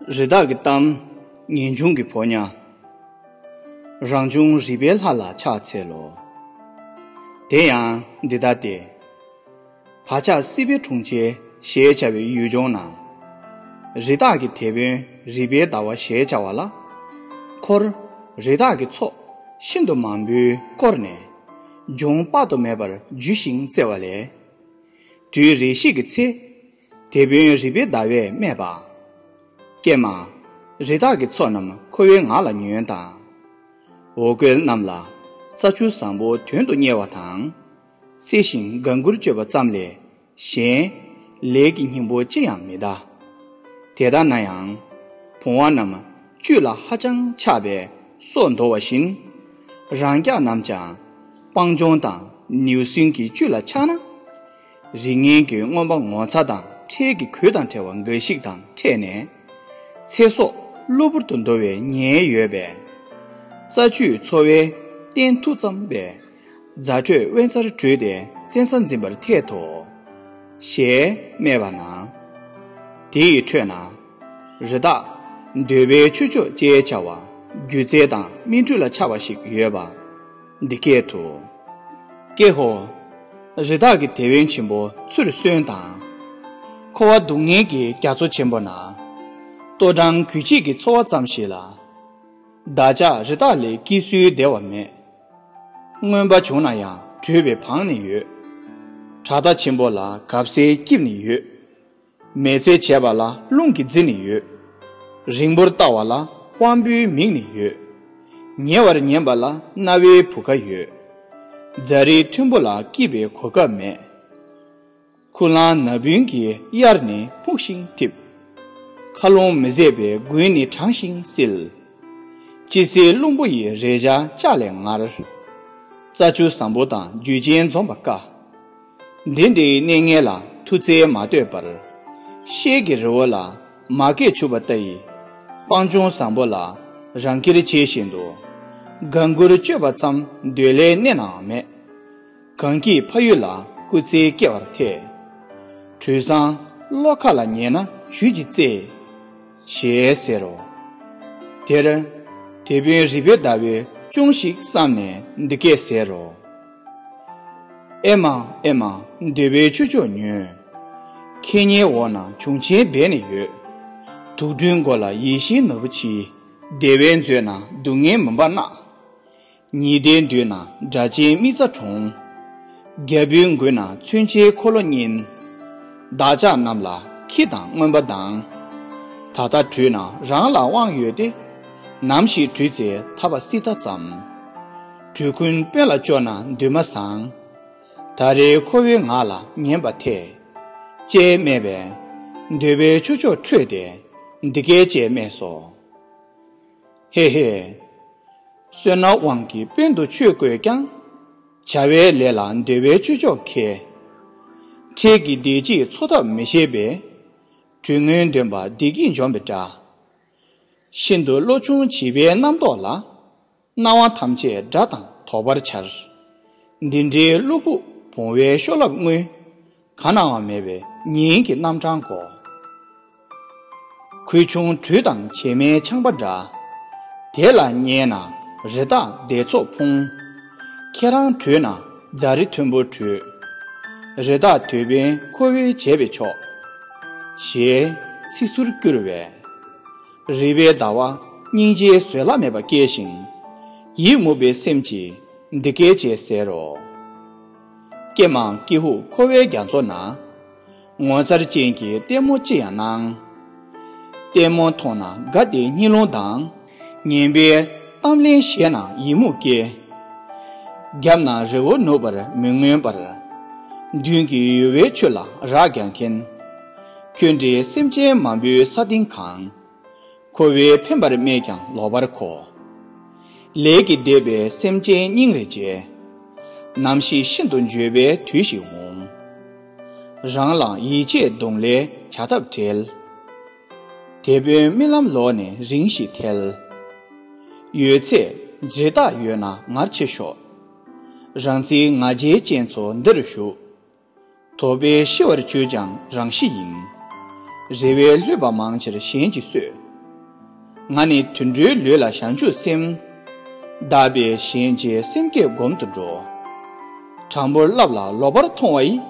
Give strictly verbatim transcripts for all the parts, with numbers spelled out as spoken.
རི་དྭགས་ཀྱི་གཏམ། ངེས་འབྱུང་གི་ཕོ་ཉ། རང་བྱུང་རིག་པའི་ལྷ་ལ་ཕྱག་འཚལ་ལོ། དེ་ཡང་འདི་ལྟ་སྟེ། བག་ཆགས་སྲིད་པའི་གྲོང་ཁྱེར་ཞེས་བྱ་བའི་ཡུལ་ལྗོངས་ན། རི་དྭགས་ཀྱི་དེད་དཔོན་རིག་པའི་ཟླ་བ་ཞེས་བྱ་བ་ལ། འཁོར་རི་དྭགས་ཀྱི་ཚོགས་ཤིན་ཏུ་མང་པོས་བསྐོར་ནས། ལྗོངས་དཔག་ཏུ་མེད་པར་རྒྱུ་ཞིང་བརྩེ་བ་ལས། དུས་རེ་ཞིག་གི་ཚེ། དེད་དཔོན་རིག་པའི་ཟླ་བས་སྨྲས་པ། ཀྱེ་མ། རི་དྭགས་ཀྱི་ཚོགས་རྣམས་ཁོ་བོའི་ངག་ལ་ཉོན་དང་། འོ་སྐོལ་རྣམས་ལ་རྩྭ་ཆུ་བཟང་པོ་དོན་དུ་གཉེར་བ་དང་། བསིལ་ཞིང་དགའ་མགུར་སྤྱོད་པ་ཙམ་ལས་གཞན་ལས་ཀྱི་སྙིང་པོ་ཅི་ཡང་མི་གདའ། དེ་ལྟ་ན་ཡང་བུང་བ་རྣམས་བཅུད་ལ་ཧ་ཅང་ཆགས་པས་སྲོག་འདོར་བ་བཞིན། རང་རྒྱལ་རྣམས་ཀྱང་སྤང་ལྗོངས་དང་ནེའུ་གསིང་གི་བཅུད་ལ་ཆགས་ན། རིགས་ངན་གྱི་རྔོན་པ་ངོ་ཚ་དང་ཁྲེལ་གྱི་གོས་དང་བྲལ་བ་འགའ་ཞིག་དང་ཕྲད་ནས། ཚེ་སྲོག་གློ་བུར་དུ་འདོར་བའི་ཉེན་ཡོད་པས། རྩྭ་ཆུའི་འཚོ་བའི་རྟེན་མཐུ་བརྩམས་པས། རྫ་ཁྲོད་དབེན་སར་བྲོས་ཏེ་བཙན་ས་འཛིན་པར་འཐད་དོ། ཞེས་སྨྲས་པ་ན། དེ་ཡི་ཁྲོད་ན། རི་དྭགས་འདོད་པའི་ཆོས་མཆོག་ཅེས་བྱ་བ་སྒྱུ་རྩལ་དང་སྨིན་གྲོལ་ལ་ཆགས་པ་ཞིག་ཡོད་པ། འདི་སྐད་དུ། ཀྱེ་ཧོ། རི་དྭགས་ཀྱི་དེད་དཔོན་ཆེན་པོ་ཚུར་གསོན་དང་། འཁོར་བ་སྡུག་བསྔལ་གྱི་རྒྱ་མཚོ་ཆེན་པོ་ན། ལྟོ་འགྲངས་གོས་ཆེད་ཀྱི་འཚོ་བ་ཙམ་ཞིག་ལ། བདག་ཅག་རི་དྭགས་ལས་སྐྱེ་སྲིད་བདེ་བ་མེད། རྔོན་པ་བྱུང་ན་ཡང་བྲོས་པའི་བང་ནི་ཡོད། བྲག་རྟ་ཆེན་པོ་ལ་གབ་སའི་སྐྱིབས་ནི་ཡོད། མེལ་ཚེ་བྱས་པ་ལ་རླུང་གིས་བརྫི་ནི་ཡོད། རིང་པོར་ལྟ་བ་ལ་དབང་པོའི་མིག་ནི་ཡོད། ཉེ་བར་ཉན་པ་ལ་རྣ་བའི་བུ་ག་ཡོད། རྫ་རིའི་མཐོན་པོ་ལ་སྐྱིད་པའི་གོ་སྐབས་མེད། ཁུ་ལང་ན་བུན་གྱི་དབྱར་ནི་ཕུག་ཤིང་འཐིབས། མཁའ་རླུང་མི་བཟད་པའི་དགུན་ནི་གྲང་ཞིང་བསིལ། ལྕི་བསིལ་རླུང་པོ་ཡི་རེག་བྱ་ལྕགས་ལས་ངར། རྩྭ་ཆུ་བཟང་པོ་དང་རྒྱུ་ཅན་འཛོམས་པ་དཀའ། འདི་འདྲའི་གནས་ངན་ལ་མཐུ་རྩལ་མ་ལྟོས་པར། ཤེལ་གྱི་རི་བོ་ལ་མ་སྐད་ཆུབ་པ་ལྟ་ཡི། སྤང་ལྗོངས་བཟང་པོ་ལ་རང་ཁྱེར་བྱེད་བཞིན་དུ། དགའ་མགུར་སྤྱོད་པ་ཙམ་འདོད་ལྷའི་གནས་ནའང་མེད། གངས་སྐྱིད་ཕ་ཡུལ་ལ་སྐུ་ཚེ་སྐྱེལ་བར་འཐད། དྲོད་བཟང་བློ་ཁ་ལ་ཉེ་ན་གྱོད་ཀྱིས་གཙེས། ཞེས་ཟེར་རོ། དེར་དེད་དཔོན་རིག་པའི་ཟླ་བས་ཅུང་ཞིག་བསམ་ནས་འདི་སྐད་ཟེར་རོ། ཨེ་མ་ཨེ་མ། འདོད་པའི་ཆོས་མཆོག་ཉོན། ཁེ་ཉེན་འོག་ན་གྱོང་ཆེན་འབད་ནི་ཡོད། དུག་སྦྲུལ་མགོ་ལ་ཡིད་བཞིན་ནོར་བུ་ཆེ། བདེ་བའི་མཛོད་ན་སྡུག་བསྔལ་མུན་པ་ནག། ཉི་ཟླའི་མདུན་ན་སྒྲ་གཅན་མིག་རྩ་དྲོངས། རྒྱ་བོད་མགོན་ན་མཚོན་ཆའི་འཁོར་ལོ་བསྙིལ། བདག་ཅག་རྣམས་ལ་ཁྱི་དང་རྔོན་པ་དང་། ད་ལྟ་བྲོས་ན་རང་ལ་དབང་ཡོད་དེ། ནམ་ཞིག་བྲོས་ཚེ་ཐར་པ་སྲིད་མཐའ་ཙམ། བྲོས་ཀུན་དཔོན་ལ་བཅོལ་ན་འདུན་མ་བཟང་། ད་རེས་ཁོ་བོའི་ངག་ལ་ཉན་པ་འཐད། ཅེས་སྨྲས་པས། འདོད་པའི་ཆོས་མཆོག་ཁྲོས་ཏེ་འདི་སྐད་ཅེས་སྨྲས་སོ། ཧེ་ཧེ། བསོད་ནམས་དབང་གིས་དཔོན་དུ་ཆོས་བསྐོས་ཀྱང་། བྱ་བའི་ལས་ལ་འདོད་པའི་ཆོས་མཆོག་མཁས། འཕྲལ་གྱི་བདེ་སྐྱིད་འཚོ་ཐབས་མི་ཤེས་པས། གྲོས་ངན་འདོན་པ་བདེ་སྐྱིད་འཇོམས་པའི་དགྲ། ཤིན་ཏུ་བློ་ཆུང་བྱིས་པའི་རྣམ་རྟོག་ལ། སྣང་བ་ཐམས་ཅད་དགྲ་དང་དོག་པར་འཆར། འདི་འདྲའི་བློ་ཕུགས་བུང་བའི་ཤོ་ལབ་དངོས། ག་ནའང་མེད་པའི་ཉིན་གྱི་རྣམ་གྲངས་གོ། ཁུ་ཆུང་དྲུད་དང་བྱེ་མའི་ཆང་པ་འདྲ། དེ་ལ་ཉལ་ན་རི་དྭགས་སྡེ་ཚོགས་ཕུང་། ཁྱེད་རང་བྲོས་ན་རྫ་རི་མཐོན་པོར་བྲོས། རི་དྭགས་དོད་པན་ཁོ་བོས་བྱས་པས་ཆོག། ཞེས་ཚིག་ཟུར་བསྐུར་བས། རིག་པའི་ཟླ་བ་སྙིང་རྗེའི་བཟོད་གླགས་མེད་པ་སྐྱེས་ཤིང་། ཡིད་མུག་པའི་སེམས་ཀྱིས་འདི་སྐད་ཅེས་ཟེར་རོ། ཀྱེ་མ་ཀྱི་ཧུད་ཁོ་བོའི་རྒྱ་མཚོ་ན། ངོ་མཚར་ཅན་གྱི་ལྟད་མོ་ཅི་ཡང་སྣང་། ལྟད་མོ་མཐོང་ན་དགའ་སྟེ་གཉིད་ལོང་ལྡང་། ངན་པའི་གཏམ་གླེང་ཞེད་ན་ཡི་མུག་སྐྱེ། རྒྱབ་ན་རི་བོ་ནུབ་པར་མི་མངོན་པར། མདུན་གྱི་ཡུར་བའི་ཆུ་ལ་རག་རྒྱག་མཁན། ཁྱོད་འདྲའི་སེམས་ཅན་མང་པོའི་ས་སྟེང་གང་། ཁོ་བོས་ཕན་པར་སྨྲས་ཀྱང་ལོག་པར་གོ། ལས་ཀྱིས་འདེབས་པའི་སེམས་ཅན་སྙིང་རེ་རྗེ། ནམ་ཞིག་ཤིན་ཏུ་འགྱོད་པའི་དུས་ཤིག་འོང་། རང་ལ་ཡིད་ཆེས་གདོང་ལས་བྱ་ཐབས་བྲལ། དེད་དཔོན་རྨི་ལམ་ལོག་ནས་རིང་ཞིག་ཐལ། ཡོད་ཚད་འབྲེལ་ཐག་ཡོད་ན་ངར་ཆེ་ཤོག། རང་ཚིག་ང་རྒྱལ་ཅན་ཚོ་འདིར་བཞུགས། དོགས་པས་ཤི་བར་གྱུར་ཀྱང་རང་ཤི་ཡིན། རེ་བས་བསླུས་པ་མང་ཕྱིར་གཞན་གྱིས་གསོད། ང་ནི་དུད་འགྲོའི་ལུས་ལ་བྱང་ཆུབ་སེམས། བདག་པས་གཞན་གཅེས་སེམས་བསྐྱེད་སྒོམ་དུ་འགྲོ། དྲང་པོར་བསླབ་ལ་ལོག་པར་མཐོང་བ་ཡི།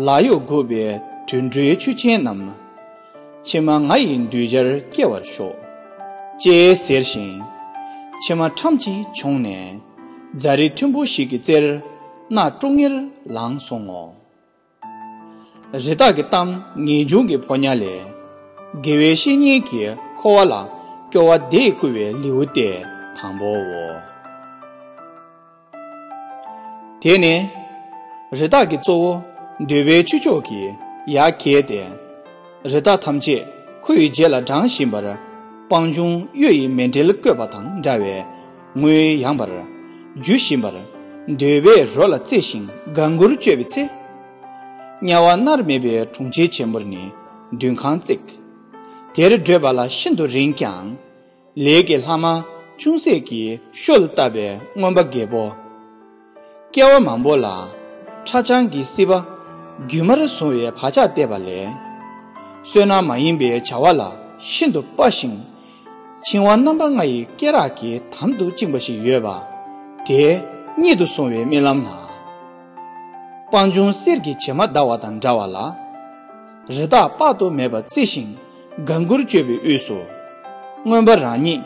ལག་གཡོག་འགུགས་པའི་དུད་འགྲོའི་ཆུ་ཆེན་རྣམས། ཕྱི་མ་ང་ཡི་གདུལ་བྱར་སྐྱེ་བར་ཤོག །ཅེས་ཟེར་ཞིང་། མཆི་མ་ཁྲམ་གཅིག་བྱུང་ནས། རྫ་རི་མཐོན་པོ་ཞིག་གི་རྩེར་གནག་དཀྲུག་ངེར་ལངས་སོང་ངོ་། རི་དྭགས་ཀྱི་གཏམ། ངེས་འབྱུང་གི་ཕོ་ཉ་ལས། དགེ་བའི་བཤེས་གཉེན་གྱིས་འཁོར་བ་ལ་སྐྱོ་བ་འདི་བསྐུལ་བའི་ལེའུ་སྟེ་དང་པོའོ། དེ་ནས་རི་དྭགས་ཀྱི་གཙོ་བོ་འདོད་པའི་ཁྱུ་མཆོག་གིས་ཡར་བསྐྱལ་ཏེ། རི་དྭགས་ཐམས་ཅད་ཁོ་ཡི་རྗེས་ལ་འབྲང་བཞིན་པར། སྤང་ལྗོངས་གཡུ་ཡི་མཎྜལ་བཀོད་པ་དང་འདྲ་བའི་ངོས་ཡངས་པར་རྒྱུ་བཞིན་པར། འདོད་པས་རོ་ལ་རྩེ་ཞིང་དགའ་མགུར་སྤྱོད་པའི་ཚེ། དམྱལ་བ་མནར་མེད་པའི་གྲོང་ཁྱེར་ཆེན་པོར་ནི་མདུན་ཁང་བརྩིགས། དེར་བགྲོད་པ་ལ་ཤིན་ཏུ་རིང་ཀྱང་། ལས་ཀྱི་ལྷག་མ་ཅུང་ཟད་ཀྱིས་གཤོལ་བཏབ་པའི་རྔོན་པ་རྒད་པོ། སྐྱེ་བ་མང་པོ་ལ་ཁྲ་ཆང་གི་སྲིད་པ་རྒྱུན་མར་བཟུང་བའི་བག་ཆགས་བརྟས་པ་ལས། བསོད་ནམས་མ་ཡིན་པའི་བྱ་བ་ལ་ཤིན་ཏུ་དཔའ་ཞིང་། འཆིང་བ་རྣམ་པ་ལྔ་ཡི་སྐེ་རགས་ཀྱིས་དམ་དུ་བཅིངས་པ་ཞིག་ཡོད་པ། དེ་གཉིད་དུ་སོང་བའི་རྨི་ལམ་ན། སྤང་ལྗོངས་གསེར་གྱི་བྱེ་མ་བརྡལ་བ་དང་འདྲ་བ་ལ། རི་དྭགས་དཔག་ཏུ་མེད་པ་རྩེ་ཞིང་དགའ་མགུར་སྤྱོད་པའི་དབུས་སུ། རྔོན་པ་རང་ཉིད་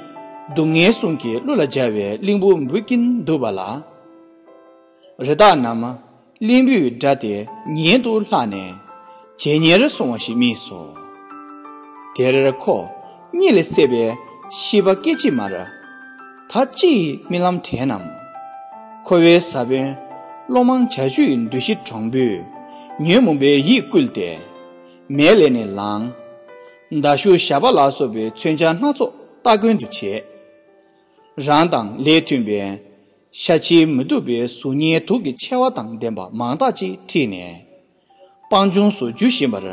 སྡུག་བསྔལ་གསུམ་གྱི་ཀླུ་ལ་སྦྱར་བའི་གླིང་བུ་འབུད་ཀྱིན་འདུག་པ་ལ། རི་དྭགས་རྣམས་གླིང་བུའི་སྒྲ་དེ་ཉན་དུ་ལྷགས་ནས། ཇེ་ཉེར་སོང་བ་ཞིག་རྨིས་སོ། དེར་ཁོ་གཉིད་ལས་སད་པའི་ཤིས་པ་སྐད་ཅིག་མར། ད་ཅི་ཡི་རྨི་ལམ་དྲན་ནམ། འཁོར་བའི་ས་བོན་གློ་མང་བྱ་བཅུའི་འདུ་ཤེས་དྲང་པོས་ཉོན་མོངས་པའི་ཡིད་བསྐུལ་ཏེ། མལ་ལས་ནི་ལངས། མདའ་གཞུ་ཞགས་པ་ལ་སོགས་པའི་མཚོན་ཆ་སྣ་ཚོགས་སྟ་གོན་དུ་བྱས། རང་དང་ལས་མཐུན་པའི་ཤ་ཆེས་མི་སྡུག་པའི་གཟུགས་བརྙན་དུག་གི་མཆེ་བ་དང་ལྡན་པ་མང་དག་ཅིག་ཁྲིད་ནས། སྤང་ལྗོངས་སུ་རྒྱུ་བཞིན་པར་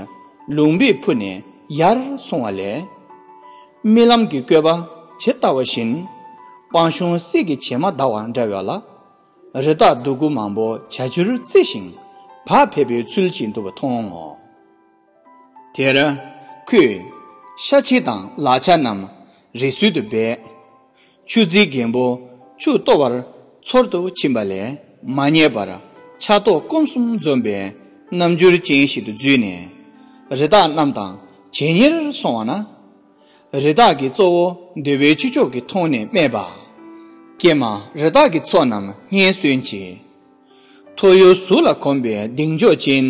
ལུང་པས་འཕུར་ནས་ཡར་སོང་བ་ལས། རྨི་ལམ་གྱི་བཀོད་པ་ཇི་ལྟ་བ་བཞིན། སྤང་གཤོང་གསེར་གྱི་བྱེ་མ་བརྡལ་བ་འདྲ་བ་ལ། རི་དྭགས་སྡུག་གུ་མང་པོ་བྱ་ཆུར་རྩེ་ཞིང་བག་ཕེབས་པའི་ཚུལ་གྱིས་འདུག་པ་མཐོང་ངོ་། དེར་ཁོས་ཤ་ཆེ་དང་ལག་ཆ་རྣམས་རི་སུལ་དུ་སྦས། ཆུ་རྫིའི་རྒན་པོ་ཆུ་གཏོར་བར་འཚོལ་དུ་ཕྱིན་པ་ལས་མ་རྙེད་པར། ཕྱག་ཏོག་སྐོམ་གསུམ་འཛོམས་པའི་རྣམ་འགྱུར་ཅན་ཞིག་ཏུ་འཛུལ་ནས། རི་དྭགས་རྣམས་དང་ཇེ་ཉེར་སོང་བ་ན། རི་དྭགས་ཀྱི་གཙོ་བོ་འདོད་པའི་ཁྱུ་མཆོག་གིས་མཐོང་ནས་སྨྲས་པ། ཀྱེ་མ། རི་དྭགས་ཀྱི་ཚོགས་རྣམས་སྙན་གསོན་ཅིང་། ཐོ་ཡོར་གཟུགས་ལ་གོམས་པའི་གདེང་འཇོག་ཅན།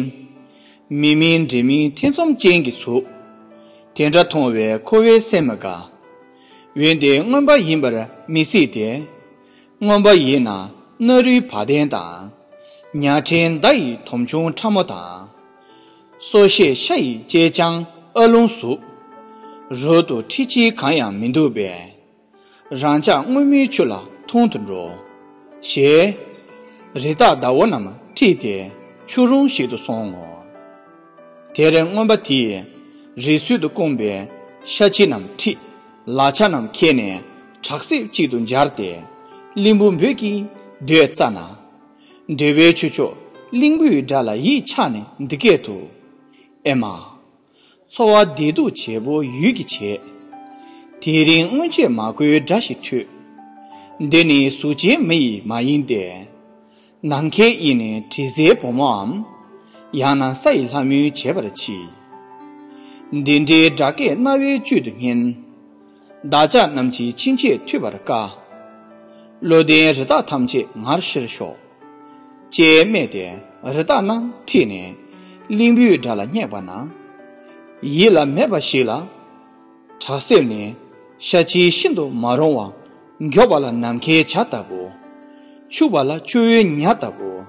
མི་མིན་འདྲེ་མིན་ཐེ་ཚོམ་ཅན་གྱི་གཟུགས། དེ་འདྲ་མཐོང་བས་འཁོར་བའི་སེམས་མི་དགའ། འོན་ཏེ་རྔོན་པ་ཡིན་པར་མི་སྲིད་དེ། རྔོན་པ་ཡིན་ན་སྣ་རུའི་བ་དན་དང་། ཉ་ཕྲན་མདའ་ཡི་དོམ་ཆུང་ཕྲ་མོ་དང་། སོ་ཤེས་ཤ་ཡི་ལྕེ་སྤྱང་ཨ་ལོང་གཟུགས། རོལ་དུ་ཁྲི་ཆིལ་གང་ཡང་མི་འདུག་པས། རང་ཅག་རྔོན་མའི་ཆུ་ལ་འཐུང་དུ་འགྲོ། ཞེས། རི་དྭགས་ཟླ་བོ་རྣམས་ཁྲིད་དེ་ཆུ་རོང་ཞིག་ཏུ་སོང་ངོ་། དེར་རྔོན་པ་དེས་རི་སུལ་དུ་བསྐུངས་པའི་ཤ་ཆེ་རྣམས་ཁྲིད། ལག་ཆ་རྣམས་ཁྱེར་ནས་དྲག་སེབ་ཅིག་ཏུ་སྦྱར་ཏེ། གླིང་བུ་འབུད་ཀྱིན་སྡོད་ཙ་ན། འདོད་པའི་ཁྱུ་མཆོག་གླིང་བུའི་སྒྲ་ལ་ཡིད་ཆགས་ནས་འདི་སྐད་དུ། ཨེ་མ། འཚོ་བ་བདེ་སྡུག་བྱེད་པོ་ཡུལ་གྱིས་བྱེད། དེ་རིང་སྔོན་ཆད་མ་གོའི་སྒྲ་ཞིག་ཐོས། འདི་ནི་གཟུགས་ཅན་མི་ཡི་མ་ཡིན་ཏེ། ནམ་མཁའི་དབྱིངས་ནས་དྲི་ཟའི་བུ་མོའམ། ཡང་ན་ས་ཡི་ལྷ་མོས་བྱེད་པར་མཆིས། འདི་འདྲའི་སྒྲ་སྐད་རྣ་བའི་བཅུད་དུ་སྙན། བདག་ཅག་རྣམས་ཀྱིས་ཕྱིན་ཆད་ཐོས་པར་དཀའ། བློ་ལྡན་རི་དྭགས་ཐམས་ཅད་ངར་ཤེར་ཤོག། ཅེས་སྨྲས་ཏེ་རི་དྭགས་རྣམས་ཁྲིད་ནས་གླིང་བུའི་སྒྲ་ལ་སྙེགས་པ་ན། ཡིད་ལ་མེད་པ་ཞིག་ལ། དྲག་སེབ་ནི་ཤ་ཆེས་ཤིན་ཏུ་མ་རུང་བ། མགྱོགས་པ་ལ་ནམ་མཁའི་བྱ་ལྟ་བུ། འཕྱུགས་པ་ལ་ཆུ་བོའི་ཉ་ལྟ་བུ།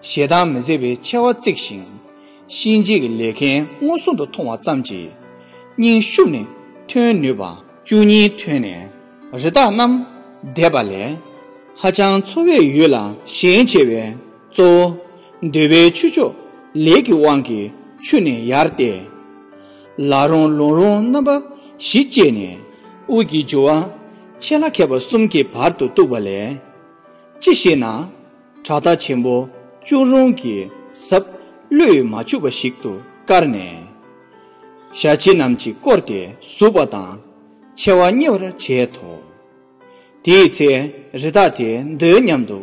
ཞེ་སྡང་མི་བཟད་པའི་མཆེ་བ་གཙིགས་ཤིང་། གཤིན་རྗེ་གི་ལས་མཁན་མངོན་སུམ་དུ་མཐོང་བ་ཙམ་གྱིས། སྙིང་ཤུབས་ནས་ཐོན་ནུས་པ་བཅུ་གཉིས་ཐོན་ནས་རི་དྭགས་རྣམས་འདེབས་པ་ལས། ཧ་ཅང་འཚོ་བའི་ཡུལ་ལ་ཞེན་ཆེ་བས། གཙོ་བོ་འདོད་པའི་ཁྱུ་མཆོག་ལས་ཀྱི་དབང་གིས་ཆུ་ནས་ཡར་ཏེ། ལ་རོང་ལུང་རོང་རྣམ་པ་བཞི་བཅད་ནས་དབུས་ཀྱི་རྒྱུ་བ་ཆེ་ལྷ་མཁས་པ་གསུམ་གྱི་བར་དུ་གཏུགས་པ་ལས། ཅི་ཞེ་ན། བྲག་མཐའ་ཆེན་པོ་ཅུང་རོང་གི་ཟབ་བློས་མ་ཆུད་པ་ཞིག་ཏུ་བཀར་ནས། ཞ་ཆེ་རྣམས་ཀྱིས་བསྐོར་ཏེ་ཟུག་པ་དང་ ཆེ་བ་བསྙིལ་བར་བྱས་ཐོག་དེའི་ཚེ་རི་དྭགས་དེ་འདི་སྙམ་དུ།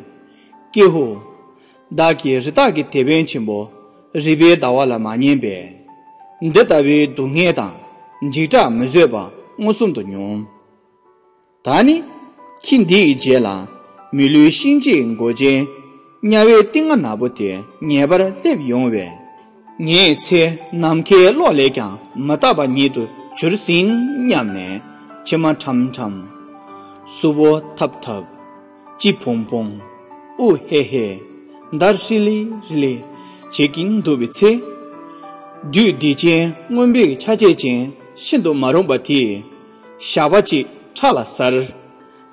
ཀྱེ་ཧུ། བདག་གིས་རི་དྭགས་ཀྱི་དེད་དཔོན་ཆེན་པོ་རི་པའི་ཟླ་བ་ལ་མ་ཉན་པས། འདི་ལྟ་བུའི་སྡུག་བསྔལ་དང་འཇིགས་སྐྲག་མི་བཟོད་པ་མངོན་སུམ་དུ་མྱོང་། ད་ནི་ཁྱི་འདི་ཡི་རྗེས་ལ་མི་ལུས་གཤིན་རྗེའི་མགོ་ཅན་དམྱལ་བའི་ཏིང་ངེ་ན་བུ་དེ་ཉེ་བར་སླེབས་ཡོང་བས། ངས་ཚེ་ནམ་མཁའི་གློག་ལས་ཀྱང་མི་རྟག་པ་ཉིད་དུ་གྱུར་ཟིན་སྙམ་ནས་མཆི་མ་ཁྲམ་ཁྲམ། གཟུགས་པོ་ཐབ་ཐབ། ལྕེ་བོང་བོང་། དབུགས་ཧེ་ཧེ། འདར་ཧྲི་ལི་ཧྲི་ལི་བྱེད་ཀྱིན་འདུག་པའི་ཚེ། བདུད་སྡིག་ཅན་རྔོན་པའི་ཆ་བྱད་ཅན་ཤིན་ཏུ་མ་རུངས་པ་དེས་ཞགས་པ་གཅིག་ཁྲག་ལ་ཟར།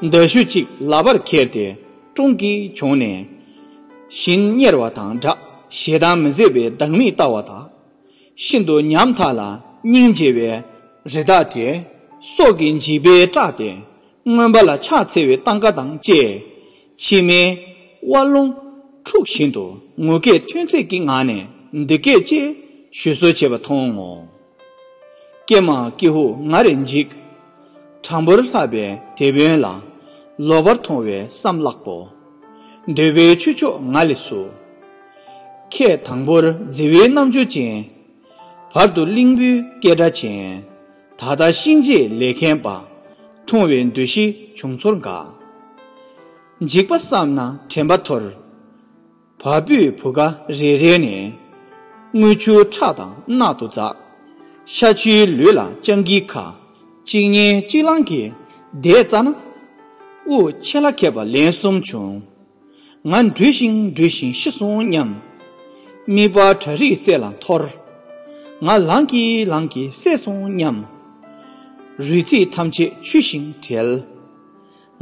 མདའ་གཞུ་གཅིག་ལག་པར་ཁྱེར་ཏེ་ཀྲོང་གིས་བྱུང་ནས། གཞན་དམྱལ་བ་དང་འདྲ་ཞེ་སྡང་མི་བཟད་པའི་སྡང་མིག་ལྟ་བ་དང་། ཤིན་ཏུ་ཉམ་ཐག་ལ་སྙིང་རྗེ་བའི་རི་དྭགས་དེ་སྲོག་གི་འཇིགས་པས་སྐྲག་སྟེ་རྔོན་པ་ལ་ཕྱག་འཚལ་བའི་རྟ་མགའ་དང་བཅས་མཆི་མའི་དབལ་རླུང་འཁྲུགས་བཞིན་དུ་ངུ་སྐད་ཐོན་ཚད་ཀྱི་ངང་ནས་འདི་སྐད་ཅེས་ཞུ་གསོལ་བྱེད་པ་མཐོང་ངོ་། ཀྱེ་མ་ཀྱེ་ཧུ་ང་རེ་འཇིགས། དྲང་པོར་ལྷག་པའི་དེད་དཔོན་ལ། ལོག་པར་མཐོང་བའི་བསམ་བརླག་པོ། འདོད་པའི་ཆུ་མཆོག་ང་ལས་སུ། ཁྱེད་དང་པོར་བརྫི་བའི་རྣམ་འགྱུར་ཅན། བར་དུ་གླིང་བུའི་སྐད་སྒྲ་ཅན། ད་ལྟ་གཤིན་རྗེའི་ལས་མཁན་པ། མཐོང་བའི་འདུ་ཤེས་བྱུང་ཚོར་འགའ། འཇིགས་པ་བསམ་ན་དྲན་པ་འཐོར། བ་སྤུའི་བུ་ག་རེ་རེ་ནས། རྔུལ་ཆུ་ཁྲག་དང་རྣག་ཏུ་འཛག་ཤ་ཆུའི་ལུས་ལ་སྤྱང་ཀིའི་ཁ། གཅིག་ཉལ་གཅིག་ལངས་ཀྱིས་བསྡད་ཙ་ན། དབུགས་ཆད་ལ་ཁད་པ་ལན་གསུམ་བྱུང་། ང་འབྲུ་ཞིང་འབྲུ་ཞིང་ཤི་སོང་སྙམ། མིད་པ་བྲག་རིའི་གསེབ་ལ་འཐོར། ང་ལངས་ཀྱིས་ལངས་ཀྱིས་བསད་སོང་སྙམ། རུས་ཚིགས་ཐམས་ཅད་ཆུ་བཞིན་བྲལ།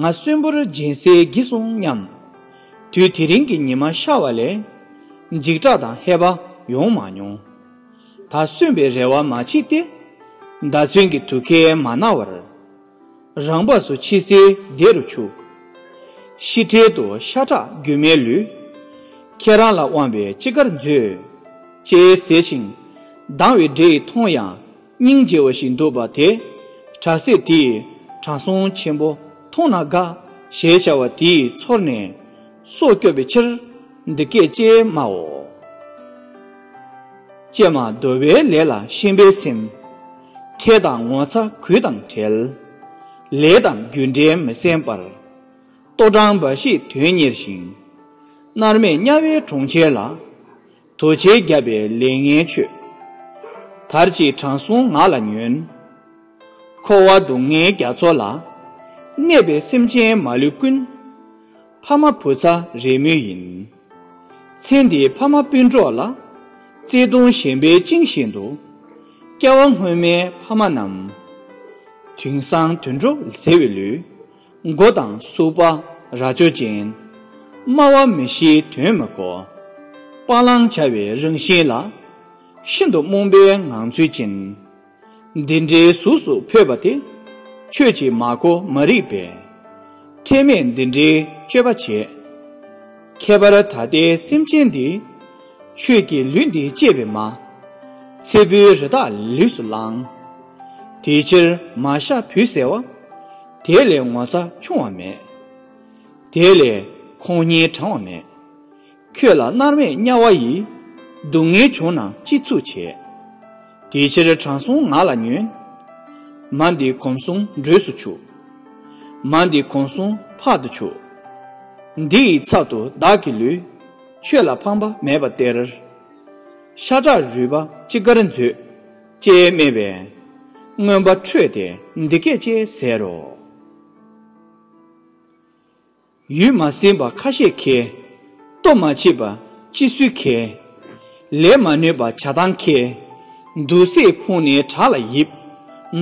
ང་གསོན་པོར་སྦྱིན་སྲེག་བགྱིས་སོང་སྙམ། དུས་དེ་རིང་གི་ཉི་མ་ཤར་བ་ལས། འཇིགས་སྐྲག་དང་ཧད་པ་ཡོང་མ་མྱོང་། ད་གསོན་པའི་རེ་བ་མ་མཆིས་ཏེ། མདའ་མཚོན་གྱི་དུ་ཁའི་མ་ན་བར། རང་བབས་སུ་འཆི་སའི་བདེ་རུ་ཆུག་ཤི་ཁྲལ་དུ་ཤ་ཁྲག་རྒྱུ་མའི་ལུས། ཁྱེད་རང་ལ་དབང་བའི་ཅི་དགར་མཛོད། ཅེས་ཟེར་ཞིང་། སྡང་བའི་འདྲེ་ཡིས་མཐོང་ཡང་། སྙིང་རྗེ་བ་ཞིག་འདུག་པ་དེ། བྲག་གསེབ་དེ་ཡི་དྲང་སྲོང་ཆེན་པོ་མཐོང་ན་དགའ་ཞེས་བྱ་བ་དེ་ཡི་ཚོར་ནས་སྲོག་སྐྱོབ་པའི་ཕྱིར་འདི་སྐད་ཅེས་སྨྲའོ། ཀྱེ་མ་འདོར་བའི་ལས་ལ་ཞེན་པའི་སེམས། ཁྲེལ་དང་ངོ་ཚ་གུས་དང་བྲལ། ལས་དང་རྒྱུ་འབྲས་མི་སེམས་པར། ལྟོ་འགྲངས་འབའ་ཞིག་དོན་གཉེར་ཞིང་། མནར་མེད་དམྱལ་བའི་གྲོང་ཁྱེར་ལ། དོ་ཆེ་བརྒྱབ་པའི་ལས་ངན་ཆོས། དར་ཅིག་དྲང་སྲོང་ངག་ལ་ཉོན། འཁོར་བ་སྡུག་བསྔལ་རྒྱ་མཚོ་ལ། གནས་པའི་སེམས་ཅན་མ་ལུས་ཀུན། ཕ་མ་བུ་ཚ་རེས་མོས་ཡིན། ཚེ་འདིའི་ཕ་མ་སྤུན་གྲོགས་ལ། བརྩེ་གདུང་ཞེན་པས་བཅིངས་བཞིན་དུ། སྐྱེ་བ་སྔོན་མའི་ཕ་མ་རྣམས། དེང་སང་དུད་འགྲོ་ཟེར་བའི་ལུས། མགོ་དང་སུག་པ་རྭ་ཅོ་ཅན། སྨྲ་བ་མི་ཤེས་དོན་མི་གོ། སྤང་བླང་བྱ་བའི་རང་བཞིན་ལ། ཤིན་ཏུ་རྨོངས་པའི་ངང་ཚུལ་ཅན། འདི་འདྲའི་གཟུགས་སུ་འཕོས་པ་དེ། ཁྱོད་ཀྱིས་མ་གོ་མ་རིག་པས། ཁྲེལ་མེད་འདི་འདྲའི་སྤྱོད་པ་བྱེད། ཁྱད་པར་ད་ལྟའི་སེམས་ཅན་འདི། ཁྱོད་ཀྱིས་ལུས་འདི་གཅེས་པའི་མ། ཚེ་འཕོས་རི་དྭགས་ལུས་སུ་བླངས། དེ་ཕྱིར་མ་ཤ་བུ་ཟེར་བ། དེ་ལས་ངོ་ཚ་ཆུང་བ་མེད། དེ་ལས་ཁོང་གཉིས་དྲང་བ་མེད། ཁྱོད་ལ་མནར་མེད་དམྱལ་བ་ཡི། སྡུག་བསྔལ་བྱུང་ན་ཅི་ཚུགས་བྱེད། དེ་ཕྱིར་དྲང་སྲོང་ངག་ལ་ཉོན། མ་འདི་གོམས་གསུམ་འགྲོས་སུ་ཆུག་མ་འདི་གོམས་གསུམ་ཕག་ཏུ་ཆུག་འདི་ཡི་ཚབ་ཏུ་བདག་གི་ལུས། ཁྱོད་ལ་ཕངས་པ་མེད་པར་སྟེར། ཤ་ཁྲག་རུས་པ་ཅི་དགར་མཛོད། ཅེས་སྨྲས་པས། རྔོན་པ་ཁྲོས་ཏེ་འདི་སྐད་ཅེས་ཟེར་རོ། ཡུལ་མ་ཟིན་པ་ཁ་ཤས་མཁས། ལྟོ་མ་ཆིབས་པ་ཅི་སུས་མཁས། ལས་མ་ནུས་པ་བྱ་བཏང་མཁས། འདུག་སེ་ཕུང་ནས་བྲག་ལ་ཡིབ།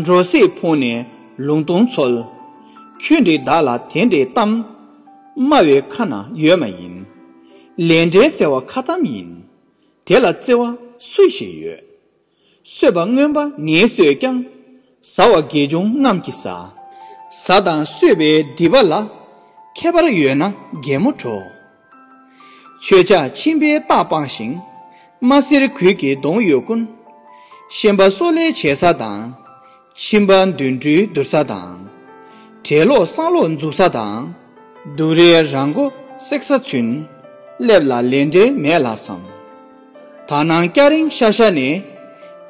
འགྲོ་སེ་ཕུང་ནས་ལུང་སྟོང་འཚོལ། ཁྱོད་འདྲའི་བདག་ལ་དེ་འདྲའི་གཏམ། སྨྲ་བའི་ཁ་ན་ཡོད་མ་ཡིན། ལས་འབྲས་ཟེར་བ་ཁ་གཏམ་ཡིན། དེ་ལ་བརྩེ་བ་སུ་ཞིག་ཡོད། གསོད་པ་རྔོན་པ་ངས་གསོད་ཀྱང་། ཟ་བ་དགེ་སྦྱོང་རྣམས་ཀྱིས་ཟ། ཟ་དང་གསོད་པའི་སྡིག་པ་ལ། ཁྱད་པར་ཡོད་ན་གད་མོ་བྲོ། ཁྱོད་ཅག་ཁྱིམ་པའི་རྟགས་སྤངས་ཤིང་། རྨ་གསེར་གོས་ཀྱི་གདོང་ཡོད་ཀུན། ཤན་པ་སོགས་ལས་བྱེད་ས་དང་། ཁྱིམ་པ་འདོན་འགྲུལ་བསྡུར་ས་དང་། གྲལ་ལོག་སང་ལོག་འཛུགས་ས་དང་། སྡུག་རའི་རང་མགོ་བསྲེག་ས་ཚུན། སླེབས་ལ་ལས་འབྲེལ་མེད་ལགས་སམ། ད་ནངས་སྐྱ་རེངས་ཤར་ཤར་ནས།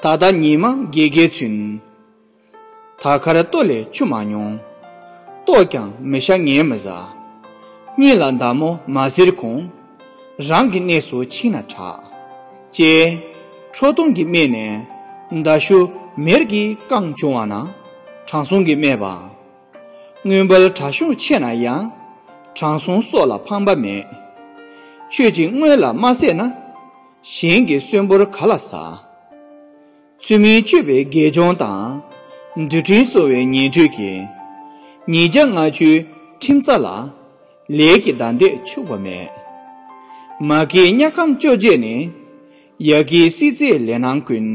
ད་ལྟ་ཉི་མ་དགེ་དགེ་ཚུན། ད་གར་ལྟོ་ལས་ཆུ་མ་མྱོང་། ལྟོགས་ཀྱང་མི་ཤ་ངས་མི་ཟ། སྙིང་ལ་མདའ་མོ་མ་ཟེར་གོང་། རང་གི་གནས་སུ་ཕྱིན་ན་དྲག་ཅེས། ཁྲོ་གདུང་གི་སྨད་ནས། མདའ་གཞུ་མེར་གྱིས་བཀང་བྱུང་བ་ན། དྲང་སྲོང་གིས་སྨྲས་པ། རྔོན་པར་དྲག་ཤུགས་ཆེ་ན་ཡང་། དྲང་སྲོང་སྲོག་ལ་ཕངས་པ་མེད། ཁྱོད་ཀྱིས་སྔོན་ལ་མ་བསད་ན། གཞན་གྱི་གསོན་པོར་ག་ལ་ཟ། ཚུལ་མིན་སྤྱོད་པའི་དགེ་སྦྱོང་དང་། འདུལ་ཁྲིམས་སྲུང་བའི་ཉན་ཐོས་ཀྱིས། ཉིས་བརྒྱ་ལྔ་བཅུའི་ཁྲིམས་རྩ་ལ། ལས་ཀྱི་བདའ་འདེད་འཆུག་པ་མེད། མ་གིའི་དམྱལ་ཁམས་བཅོ་བརྒྱད་ནི། ཡ་གིའི་སྲིད་རྩེའི་ལས་སྣང་ཀུན།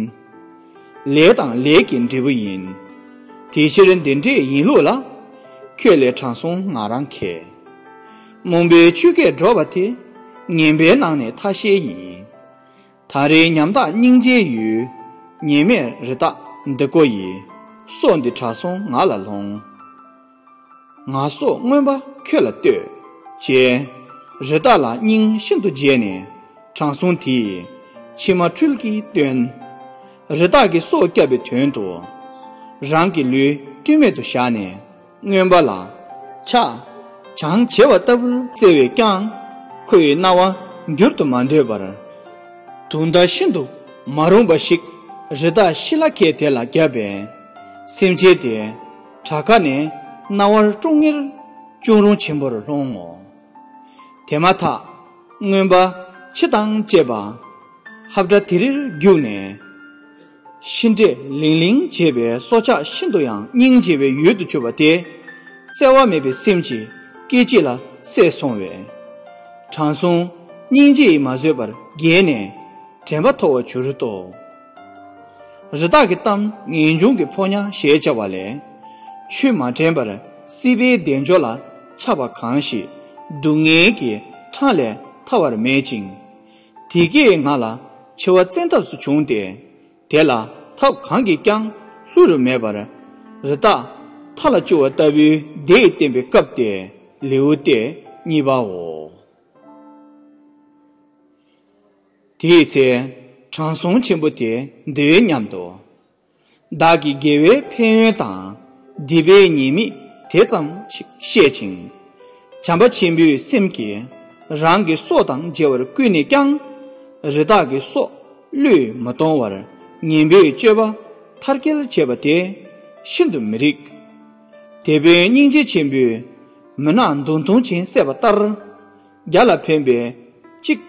ལས་དང་ལས་ཀྱི་འབྲས་བུ་ཡིན། དེ་ཕྱིར་འདི་འདྲས་ཡིན་ལུགས་ལ། ཁྱོད་ལས་དྲང་སྲོང་ང་རང་མཁས། རྨོངས་པའི་ཆོས་སྐད་སྒྲོག་པ་དེ། ངན་པའི་ནང་ནས་ཐ་ཤལ་ཡིན། ད་རེས་ཉམ་ཐག་སྙིང་རྗེའི་ཡུལ། ཉེས་མེད་རི་དྭགས་འདི་ཀོ་ཡི། སྲོག་འདི་དྲང་སྲོང་ང་ལ་ལོངས། ང་སྲོག་རྔོན་པ་ཁྱོད་ལ་གཏོད། ཅེས། རི་དྭགས་ལ་སྙིང་ཤིན་ཏུ་རྗེ་ནས། དྲང་སྲོང་དེས་མཆི་མ་འཁྲུལ་གྱིས་བཏོན། རི་དྭགས་ཀྱིས་སྲོག་བསྐྱབས་པའི་དོན་དུ། རང་གི་ལུས་ལྟོས་མེད་དུ་བཞག་ནས། རྔོན་པ་ལ། ཕྱག་བྱང་བྱེ་བ་ལྟ་བུར་བརྩེ་བས་ཀྱང་། ཁོ་ཡི་རྣ་བ་འགྱུར་དུ་མ་འདོད་པར། དུག་མདའ་ཤིན་ཏུ་མ་རུངས་པ་ཞིག་རི་དྭགས་ཤི་ལ་ཁའི་དེ་ལ་བརྒྱབ་པས། སེམས་ཅན་དེ་བྲག་ཁ་ནས་རྣ་བར་ཀྲོང་ངེར་ཅུང་རུང་ཆེན་པོར་ལྷུང་ངོ་། དེ་མ་ཐག་རྔོན་པ་འཆི་དང་བཅས་པ། ཧབ་སྒྲ་དེ་རིར་རྒྱུག་ནས། ཤི་འདྲེ་ལིང་ལིང་བྱེད་པའི་སྲོག་ཆགས་ཤིན་ཏུ་ཡང་སྙིང་རྗེ་བའི་ཡུལ་དུ་གྱུར་པ་དེ། བརྩེ་བ་མེད་པའི་སེམས་ཀྱིས་སྐད་ཅིག་ལ་བསད་སོང་བས། དྲང་སྲོང་སྙིང་རྗེ་ཡིས་མ་བཟོད་པར་བརྒྱལ་ནས་དྲན་པ་ཐོར་བར་གྱུར་ཏོ། རི་དྭགས་ཀྱི་གཏམ་ངེས་འབྱུང་གི་ཕོ་ཉ་ཞེས་བྱ་བ་ལས། ཆོས་མ་དྲན་པར་སྲིད་པའི་བདེ་འབྱོར་ལ་ཆགས་པ་གང་ཞིག་སྡུག་བསྔལ་གྱི་འཕྲང་ལས་ཐར་བར་མེད་ཅིང་། དེ་སྐྱེས་ང་ལ་འཆི་བ་བཙན་ཐབས་སུ་བྱུང་སྟེ། དེ་ལ་ཐབས་གང་གིས་ཀྱང་བསླུ་རུ་མེད་པར། རི་དྭགས་མཐའ་ལ་སྐྱོ་བ་ལྟ་བུའི་བདེ་ཡིས་བསྟན་པའི་སྐབས་ཏེ། ལེའུ་སྟེ་གཉིས་པའོ། དེའི་ཚེ་དྲང་སྲོང་ཆེན་པོ་དེ་འདི་སྙམ་དུ། བདག་གིས་དགེ་བའི་ཕན་ཡོན་དང་། སྡིག་པའི་ཉེས་དམིགས་དེ་ཙམ་ཞིག་བཤད་ཅིང་། བྱམས་པ་ཆེན་པོའི་སེམས་ཀྱིས་རང་གི་སྲོག་དང་བརྗེ་བར་བསྐུལ་ནས་ཀྱང་། རི་དྭགས་ཀྱི་སྲོག་བློས་མི་གཏོང་བར་ངན་པའི་སྤྱོད་པ་མཐར་སྐྱེལ་བྱས་པ་དེ་ཤིན་ཏུ་མི་རིགས། དེད་དཔོན་སྙིང་རྗེ་ཆེན་པོས་མུན་ནག་མདུང་ཐུང་ཅན་བསད་པ་ལྟར། བརྒྱ་ལ་ཕན་པའི་གཅིག་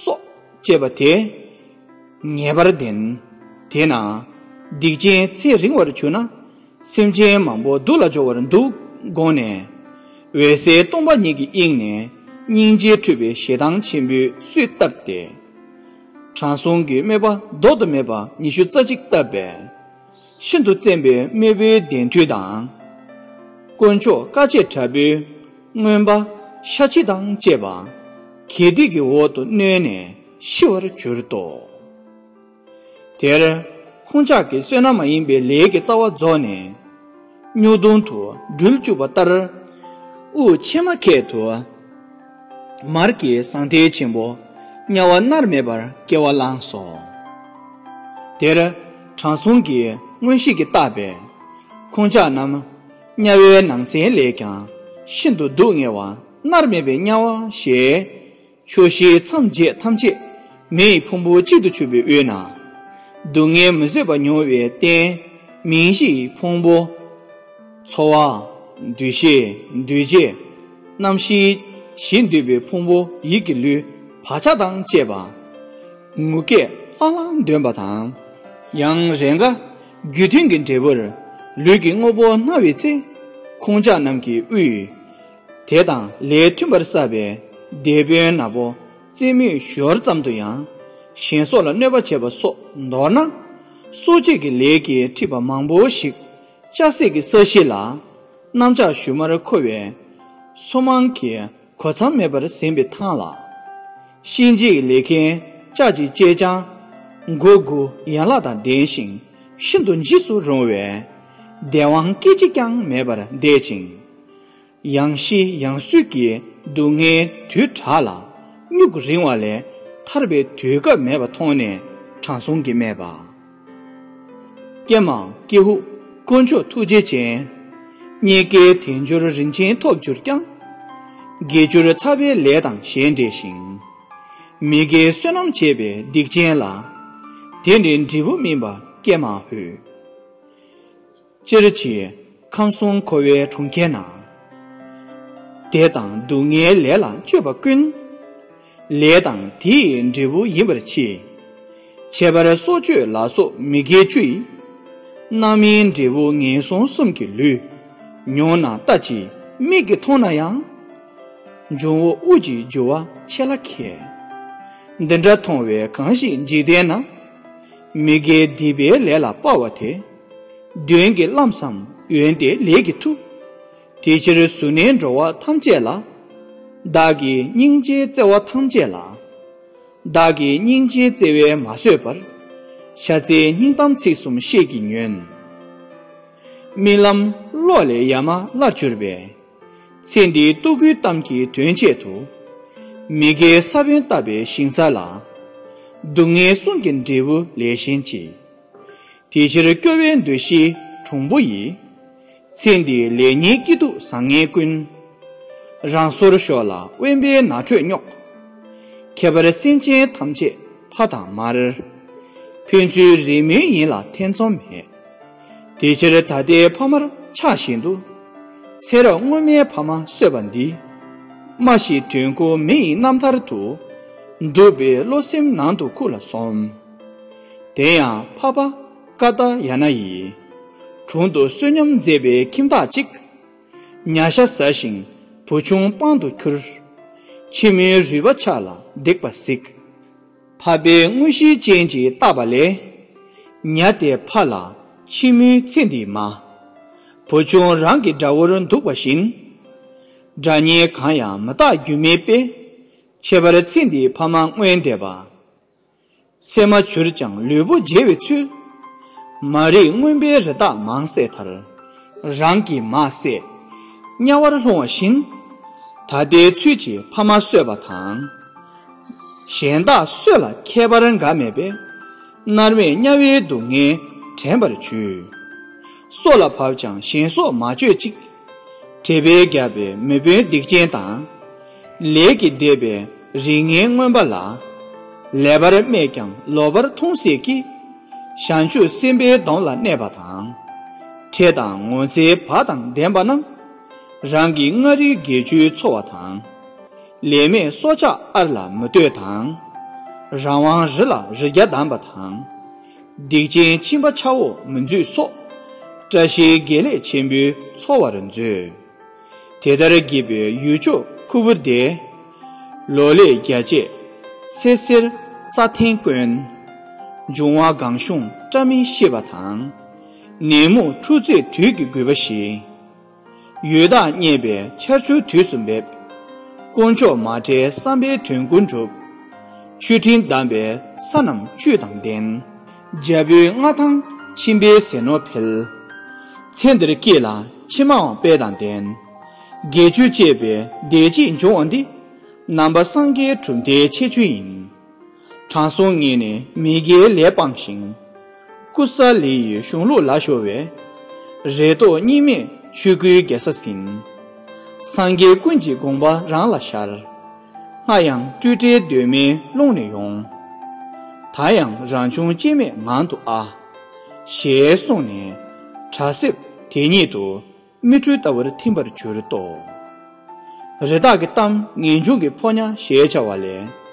སྲོག་བཅད་པ་དེ་ངེས་པར་བདེན། དེས་ན་སྡིག་ཅན་ཚེ་རིང་བར་གྱུར་ན། སེམས་ཅན་མང་པོ་སྡུག་ལ་སྦྱོར་བར་འདུག་དགོངས་ནས། འོད་གསལ་སྟོང་པ་ཉིད་ཀྱི་དབྱིངས་ནས་སྙིང་རྗེ་འཁྲུལ་པའི་ཞེ་སྡང་ཆེན་པོས་སུས་བཏབ་སྟེ། དྲང་སྲོང་གི་དམོད་པ་བཟློག་ཏུ་མེད་པ་ཉི་ཤུ་རྩ་གཅིག་བཏབ་པས། ཤིན་ཏུ་བཙན་པའི་དམོད་པའི་བདེན་མཐུ་དང་། དཀོན་མཆོག་བཀའ་བཅད་དྲག་པོའི་རྔོན་པ་ཤ་ཆི་དང་བཅས་པ། གད་སྦྲིད་ཀྱི་འོག་ཏུ་གནོན་ནས་ཤི་བར་གྱུར་ཏོ། དེར་ཁོང་ཅག་གིས་བསོད་ནམས་མ་ཡིན་པའི་ལས་ཀྱི་རྩ་བ་རྫོགས་ནས། སྨྱུག་དུང་དུ་སྦྲུལ་བཅུག་པ་ལྟར། དབུགས་ཕྱི་མ་ཁད་དུ། མར་གྱི་ཟང་ཐལ་ཆེན་པོ་དམྱལ་བ་མནར་མེད་པར་སྐྱེ་བ་བླངས་སོ། དེར་དྲང་སྲོང་གིས་མངོན་ཤེས་ཀྱིས་བརྟགས་པས། ཁོང་ཅག་རྣམས་དམྱལ་བའི་ནང་ཚན་ལས་ཀྱང་ཤིན་ཏུ་སྡུག་བསྔལ་བ་མནར་མེད་པའི་དམྱལ་བ་ཞེས། ཕྱོགས་བཞིའི་མཚམས་བརྒྱད་ཐམས་ཅད་མེ་ཡི་ཕུང་པོ་གཅིག་ཏུ་གྱུར་པའི་དབུས་ན། སྡུག་བསྔལ་མི་བཟོད་པ་མྱོང་བའི་རྟེན་མིང་བཞི་ཡི་ཕུང་པོ། ཚོར་བ། འདུ་ཤེས། འདུ་བྱེད། རྣམ་ཤེས་བཞི་འདུས་པའི་ཕུང་པོ་ཡིད་ཀྱི་ལུས་བག་ཆགས་དང་བཅས་པ། ངུ་སྐད་ལྷང་ལྷང་འདོན་པ་དང་། ཡང་རེས་འགའ་རྒྱུ་མཐུན་གྱི་འབྲས་བུར་ལུས་ཀྱི་དངོས་པོ་སྣང་བའི་ཚེ། ཁོང་ཅག་རྣམས་ཀྱི་དབུས། དེ་དང་ལས་མཐུན་པར་བསགས་པའི་དེད་དཔོན་ནག་པོ་རྩེད་མོའི་ཞོར་ཙམ་དུ་ཡང་གཞན་སྲོག་ལ་གནོད་པ་བྱས་པ་སོགས་མདོར་ན། སྲོག་གཅོད་ཀྱི་ལས་ཀྱིས་འཁྲིད་པ་མང་པོ་ཞིག་ལྕགས་སྲེག་གི་ས་གཞི་ལ་གནམ་ལྕགས་ཞུན་མར་འཁོར་བའི་སོ་མང་གིས་གོ་མཚམས་མེད་པར་ཟིན་པའི་ཐང་ལ། གཤིན་རྗེའི་ལས་མཁན་ལྕགས་ཀྱི་ལྕེ་སྤྱང་མགོ་དགུ་ཡན་ལག་དང་ལྡན་ཞིང་ཤིན་ཏུ་འཇིགས་སུ་རུང་བས། བདེ་དབང་སྐད་ཅིག་ཀྱང་མེད་པར་འདས་ཅིང་། ཡང་ཤི་ཡང་གསོན་གྱི་སྡུག་བསྔལ་དུས་དྲག་ལ་སྨྱུག་རིང་བ་ལས་ཐར་པའི་དུས་སྐབས་མེད་པ་མཐོང་ནས་དྲང་སྲོང་གིས་སྨྲས་པ། ཀྱེ་མ་ཀྱེ་ཧུད། དཀོན་མཆོག་ཐུགས་རྗེ་ཅན། རྙེད་དཀའི་དལ་འབྱོར་རིན་ཆེན་ཐོབ་གྱུར་ཀྱང་། དགེ་སྦྱོར་ཐར་པའི་ལས་དང་གཞན་འབྲེལ་ཞིང་། མི་དགེའི་བསོད་ནམས་བྱས་པའི་སྡིག་ཅན་ལ། དེ་ནི་འབྲས་བུ་སྨིན་པ་ཀྱེ་མ་ཧུད། སྤྱིར་བྱེད་ཁམས་གསུམ་འཁོར་བའི་གྲོང་ཁྱེར་ན། བདེ་དང་སྡུག་བསྔལ་ལས་ལ་སྤྱོད་པ་ཀུན། ལས་དང་དེ་ཡི་འབྲས་བུ་ཡིན་པར་མཆི། ཁྱད་པར་སྲོག་གཅོད་ལ་སོགས་མི་དགེ་བཅུ་ཡི། རྣམ་སྨིན་འབྲས་བུ་ངན་སོང་གསུམ་གྱི་ལུས། མྱོང་ན་ལྟ་ཅི་མིག་གིས་མཐོང་ན་ཡང་། འབྱུང་བོ་དབུགས་ཀྱི་རྒྱུ་བ་ཆེ་ལ་མཁས། འདི་འདྲ་མཐོང་བས་གང་ཞིག་འཇིག་རྟེན་ན། མི་དགེ་སྡིག་པའི་ལས་ལ་སྤར་བ་དེ། གདོན་གྱིས་རློམ་སམ་འོན་ཏེ་ལས་ཀྱིས་ཐུབ། དེ་ཕྱིར་གཟུར་གནས་འགྲོ་བ་ཐམས་ཅད་ལ། བདག་གིས་སྙིང་རྗེའི་བརྩེ་བ་ཐམས་ཅད་ལ། བདག་གིས་སྙིང་རྗེའི་བརྩེ་བས་མ་བཟོད་པར། ཤ་ཚའི་སྙིང་གཏམ་ཚིག་གསུམ་བཤད་ཀྱིས་ཉོན། རྨི་ལམ་གློག་ལས་ཡ་མ་བརླག་གྱུར་པའི། ཚེ་འདིའི་ལྟོ་གོས་གཏམ་གྱི་དོན་ཆེད་དུ། མི་དགེའི་ས་བོན་བཏབ་པའི་ཞིང་ས་ལ། སྡུག་བསྔལ་གསུམ་གྱི་འབྲས་བུ་ལས་གཞན་ཅི། དེ་ཕྱིར་སྐྱོ་བའི་འདུ་ཤེས་གྲུང་པོ་ཡིས། ཚེ་འདིའི་ལེགས་ཉེས་སྐྱིད་སྡུག་བཟང་ངན་ཀུན། རང་སོར་ཞོག་ལ་དབེན་པའི་ནགས་ཁྲོད་སྙོག། ཁྱད་པར་སེམས་ཅན་ཐམས་ཅད་ཕ་དང་མར། ཕན་ཚུན་རེས་མོས་ཡིན་ལ་ཐེ་ཚོམ་མེད། དེ་ཕྱིར་ད་ལྟའི་ཕ་མར་ཆགས་བཞིན་དུ། ཚེ་རབས་སྔོན་མའི་ཕ་མ་གསོད་པ་འདི། སྨྲ་ཤེས་དོན་གོ་མི་ཡི་རྣམ་ཐར་དུ། འདུག་པའི་བློ་སེམས་ནང་དུ་ཁུག་ལ་སོམས། དེ་ཡང་ཕ་པ་ཀ་ཏ་ཡ་ན་ཡིས། དྲུང་དུ་བསོད་སྙོམས་མཛད་པའི་ཁྱིམ་བདག་ཅིག། ཉ་ཤ་ཟ་ཞིང་བུ་ཆུང་པང་དུ་ཁྱུར། ཁྱི་མོའི་རུས་པ་ཆག་ལ་སྡིག་པ་གཟིགས། ཕ་པའི་དངོས་གཞི་ཅན་གྱིས་བཏགས་པ་ལས། ཉ་དེ་ཕ་ལ་ཁྱི་མོའི་ཚེ་འདིའི་མ། བུ་ཆུང་རང་གི་དགྲ་བོར་འདུག་པ་བཞིན། དགྲ་གཉེན་གང་ཡང་མི་རྟག་སྒྱུ་མའི་དཔེ། ཁྱད་པར་ཚེ་འདིའི་ཕ་མ་སྔོན་འདས་པ། སེམས་མ་གྱུར་ཀྱང་ལུས་པོ་བརྗེ་བའི་ཚུལ། མ་རིག་མངོན་པའི་རི་དྭགས་མང་བསད་མཐར། རང་གི་མ་བསད། དམྱལ་བར་ལྷུང་བ་བཞིན། ད་ལྟའི་ཚུལ་གྱིས་ཕ་མ་གསོད་པ་དང་། གཞན་དག་གསོད་ལ་ཁྱད་པར་འགའ་མེད་པས། མནར་མེད་དམྱལ་བའི་སྡུག་བསྔལ་དྲན་པར་བྱོས། སྲོག་ལ་བབ་ཀྱང་གཞན་སྲོག་མ་གཅོད་ཅིག། དྲེགས་པས་བརྒྱབ་པའི་མི་དཔོན་སྡིག་ཅན་དང་། ལས་ཀྱིས་འདེབས་པའི་རིགས་ངན་རྔོན་པ་ལ། ལེགས་པར་སྨྲས་ཀྱང་ལོག་པར་མཐོང་སྲིད་ཀྱི། བྱང་ཆུབ་སེམས་དཔའི་སྡོམ་ལ་གནས་པ་དང་། ཁྲེལ་དང་ངོ་ཚའི་བག་དང་ལྡན་པ་རྣམས། རང་གི་མངའ་རིས་དགེ་བཅུའི་འཚོ་བ་དང་། ལས་མེད་སྲོག་ཆགས་ཨར་ལ་མི་ལྟོས་དང་། རང་དབང་རི་ལ་རི་རྒྱ་བསྡམས་པ་དང་། སྡིག་ཅན་ཁྱིམ་པ་ཆ་བོ་མི་འཛུད་སོགས། བཀྲ་ཤིས་དགེ་ལེགས་ཆེན་པོའི་འཚོ་བར་མཛོད། དེ་ལྟར་བགྱིས་པའི་ཡུལ་ཕྱོགས་ཁུ་བུར་དེ། ལོ་ལེགས་རྒྱ་བཅས་ཚེ་སེར་རྩྭ་ཐན་དཀོན། འབྱུང་བ་གང་བྱུང་བཀྲ་མིན་ཤེས་པ་དང་། ནད་མུག་འཁྲུག་རྩོད་དུས་ཀྱི་རྒུད་པ་ཞི། ཡོད་དག་རྙེད་པའི་ཆར་ཆུ་དུས་སུ་འབེབས། དཀོན་མཆོག་མ་བསྒྲལ་བསམ་པའི་དོན་ཀུན་འགྲུབ། མཆོད་སྤྲིན་བསྡམས་པའི་ས་རྣམས་བཅུད་དང་ལྡན། རྒྱལ་པོའི་མངའ་ཐང་ཁྱིམ་པའི་ཟས་ནོར་འཕེལ། ཚེ་འདིར་སྐྱིད་ལ་ཕྱི་མའང་དཔལ་དང་ལྡན། དགེ་བཅུ་སྤྱད་པའི་བདེ་སྐྱིད་འབྱུང་བ་འདི། ནང་པ་སངས་རྒྱས་གྲུབ་མཐའི་ཁྱད་ཆོས་ཡིན། དྲང་སྲོང་ངེད་ནི་མི་དགེའི་ལས་སྤངས་ཤིང་། ཀུ་ས་ལི་ཡི་གཞུང་ལུགས་ལ་ཤོར་བས། རེ་དོགས་གཉིས་མེད་ཆོས་སྐུའི་རྒྱལ་ས་ཟིན། སངས་རྒྱས་ཀུན་གྱི་དགོངས་པ་རང་ལ་ཤར། སྔ་ཡང་སྤྲོས་བྲལ་གདོད་མའི་ཀློང་ནས་ཡོང་། ད་ཡང་རང་བྱུང་སྐྱེ་མེད་ངང་དུ་ཨ། ཞེས་གསུངས་ནས། གྲྭ་སེབ་དེ་ཉིད་དུ། མིག་འཕྲུལ་ལྟ་བུར་ཐིམ་པར་གྱུར་ཏོ། རི་དྭགས་ཀྱི་གཏམ་ངེས་འབྱུང་གི་ཕོ་ཉ་ཞེས་བྱ་བ་ལས།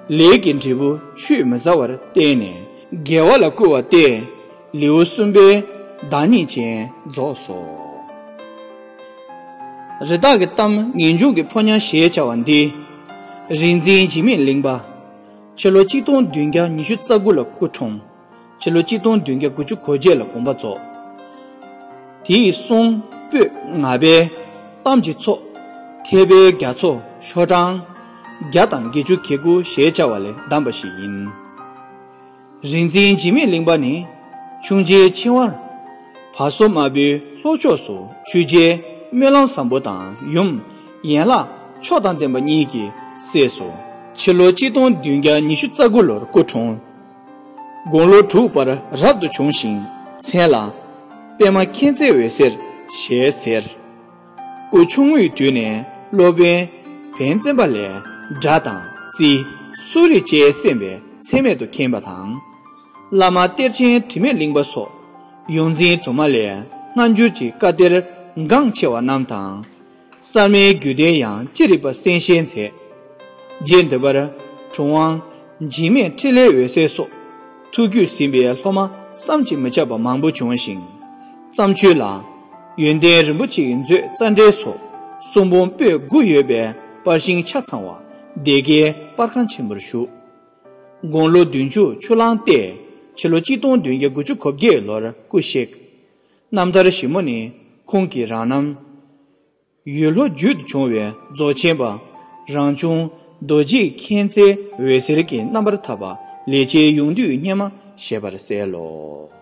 ལས་ཀྱི་འབྲས་བུ་ཆུད་མི་ཟ་བར་བསྟན་ནས་དགེ་བ་ལ་བསྐུལ་བ་སྟེ། ལེའུ་གསུམ་པའི་བདག་ཉིད་ཅན་རྫོགས་སོ། རི་དྭགས་ཀྱི་གཏམ་ངེས་འབྱུང་གི་ཕོ་ཉ་ཞེས་བྱ་བ་འདི། རིག་འཛིན་འཇིགས་མེད་གླིང་པ། ཕྱི་ལོ་གཅིག་སྟོང་བདུན་བརྒྱ་ཉི་ཤུ་རྩ་དགུ་ལ་སྐུ་འཁྲུངས། ཕྱི་ལོ་གཅིག་སྟོང་བདུན་བརྒྱ་དགུ་བཅུ་གོ་བརྒྱད་ལ་དགོངས་པ་རྫོགས། དེ་ཡི་གསུང་པོད་ལྔ་པའི་གཏམ་གྱི་ཚོགས། ཐེག་པའི་རྒྱ་མཚོ་ཤོག་གྲངས་བརྒྱ་དང་བརྒྱད་ཅུ་གྱ་དགུ་ཞེས་བྱ་བ་ལས་བདམས་པ་ཞིག་ཡིན། རིག་འཛིན་འཇིགས་མེད་གླིང་པ་ནི་ཆུང་བྱའི་ཆིང་ཝར་ བ་སོ་དམར་པོའི་ལྷོ་ཕྱོགས་སུ་ཆོས་རྒྱལ་སྨོན་ལམ་བཟང་པོ་དང་ཡུམ་ཡན་ལག་མཆོག་དང་ལྡན་པ་གཉིས་ཀྱི་སྲས་སུ། ཕྱི་ལོ་གཅིག་སྟོང་བདུན་བརྒྱ་ཉི་ཤུ་རྩ་དགུ་ལོར་སྐུ་འཁྲུངས། དགུང་ལོ་དྲུག་པར་རབ་ཏུ་བྱུང་ཞིང་མཚན་ལ་པདྨ་མཁྱེན་བརྩེ་འོད་ཟེར་ཞེས་ཟེར། སྐུ་ཆུང་ངུའི་དུས་ནས་སློབ་དཔོན་བན་བཙུན་པ་ལས་སྒྲ་དང་རྩིས་གསོ་རིག་བཅས་གསན་པས་ཚད་མེད་དུ་མཁྱེན་པ་དང་། བླ་མ་གཏེར་ཆེན་དྲི་མེད་གླིང་པ་སོགས་ཡོངས་འཛིན་དུ་མ་ལས་སྔ་འགྱུར་གྱི་བཀའ་གཏེར་འགངས་ཆེ་བ་རྣམས་དང་། གསར་མའི་རྒྱུད་སྡེ་ཡང་ཅི་རིགས་པ་གསན་བཞེས་མཛད། རྗེ་འདི་པར་གྲུབ་དབང་འཇིགས་མེད་ཕྲིན་ལས་འོད་ཟེར་སོགས་ཐུགས་རྒྱུད་ཟིན་པའི་སློབ་མ་བསམ་གྱིས་མི་ཁྱབ་པ་མང་པོ་བྱུང་ཞིང་། བརྩམས་ཆོས་ལ་ཡོན་ཏན་རིན་པོ་ཆེའི་མཛོད་རྩ་འགྲེལ་སོགས་གསུང་འབུམ་པོད་དགུ་ཡོད་པའི་པར་ཤིང་ཆ་ཚང་བ་སྡེ་དགེའི་པར་ཁང་ཆེན་པོར་བཞུགས། དགུང་ལོ་བདུན་ཅུ་ཆུ་གླང་སྟེ་ཕྱི་ལོ་གཅིག་སྟོང་བདུན་བརྒྱ་དགུ་བཅུ་གོ་བརྒྱད་ལོར་སྐུ་གཤེགས། རྣམ་ཐར་ཞིབ་མོ་ནི་ཁོང་གི་རང་རྣམ། ཡུལ་ལྷོ་རྒྱུད་དུ་བྱུང་བའི་རྫོགས་ཆེན་པ་རང་བྱུང་རྡོ་རྗེ་མཁྱེན་བརྩེ་འོད་ཟེར་གྱི་རྣམ་པར་ཐར་པ་ལེགས་བྱས་ཡོངས་འདུས་སྙེ་མ་ཞེས་པར་གསལ་ལོ།